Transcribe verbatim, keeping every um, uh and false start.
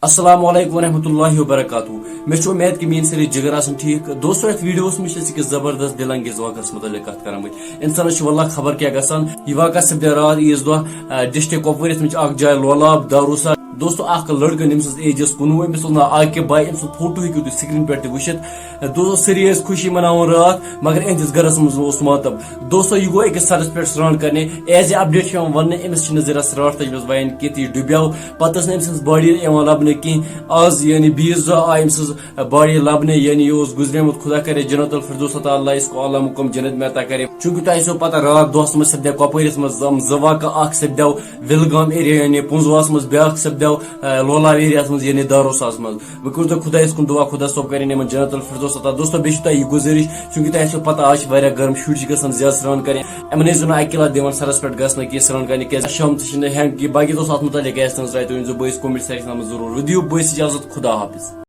السلام علیکم ورحمۃ اللہ وبرکاتہ۔ مےٚ چھُ اُمید کہِ میٲنۍ سٲری جِگر آسن ٹھیٖک۔ دوستو، یتھ ویڈیوس منٛز چھِ أسۍ أکِس زبردست دِلنگیز واقعس مُتعلق کتھ کران وٕنۍ۔ انسانس چھُ واللہ خبر کیٛاہ گژھان۔ یہِ واقعہ سپدیو راتھ عیٖذ دۄہ، آ، ڈسٹرکٹ کۄپوٲرِس منٛز چھِ اکھ جاے لولاب داروسا۔ دوستو، اکھ لڑکہٕ، أمۍ سٕنٛز ایج ٲس کُنوُہ، أمِس اوس ناو عاقب بھائی۔ أمۍ سُنٛد فوٹو ہیٚکِو تُہۍ سکرین پٮ۪ٹھ تہِ وٕچھِتھ۔ دوستو، سٲری ٲسۍ خوشی مناوان راتھ، مگر أہنٛدِس گرس منٛز اوس ماتم۔ دوستو، یہِ گوٚو أکِس سرس پٮ۪ٹھ سرٛان کرنہِ۔ ایز اے اپڈیٹ چھِ یِوان وننہٕ، أمِس چھِنہٕ زِرس راتھ تٔجمٕژ وَیان کینٛہہ، تہٕ یہِ ڈُبیو۔ پتہٕ ٲس نہٕ أمۍ سٕنٛز باڈی یِوان لبنہٕ کینٛہہ۔ آز، یعنی بیٚیِس دۄہ آیہِ أمۍ سٕنٛز باڈی لبنہٕ، یعنی یہِ اوس گُزریومُت۔ خدا کرے جنت الفردوس عطا، اللہ اس کو اعلیٰ مقام جنت میں عطا کرے۔ چونکہ تۄہہِ آسیو پتہ، راتھ دۄہس منٛز سپدے کۄپوٲرِس منٛز زم زٕ واقعہٕ، اکھ سپدیو وِلگام ایریا یعنی پُنٛزواہس منٛز، بیٛاکھ سپدیو، آ، لولاب ایریاہس منٛز یعنی داروساہس منٛز۔ وۄنۍ کٔرِو تُہۍ خۄدایَس کُن دُعا، خۄدا صٲب کَرِنۍ یِمَن جنت الفردوس عطا۔ دوستو، بیٚیہِ چھُ تۄہہِ یہِ گُزٲرِش، چوٗنٛکہِ تۄہہِ آسیو پَتہ، آز چھِ واریاہ گرم، شُرۍ چھِ گژھان زیادٕ سرٛان کَرٕنۍ۔ یِمَن ٲسۍزیو نہٕ اَکہِ لَٹہِ دِوان سَرَس پٮ۪ٹھ گژھنہٕ کینٛہہ سرٛان کَرنہِ، کیٛازِ شام تہِ چھِنہٕ ہٮ۪نٛگ کینٛہہ۔ باقٕے دوستو، اَتھ مُتعلِق کیٛاہ آسہِ تُہٕنٛز راے، تُہۍ ؤنۍزیو بٲیِس comment section منٛز ضروٗر۔ وۄنۍ دِیِو بٲیِس اِجازت، خۄدا حافظ۔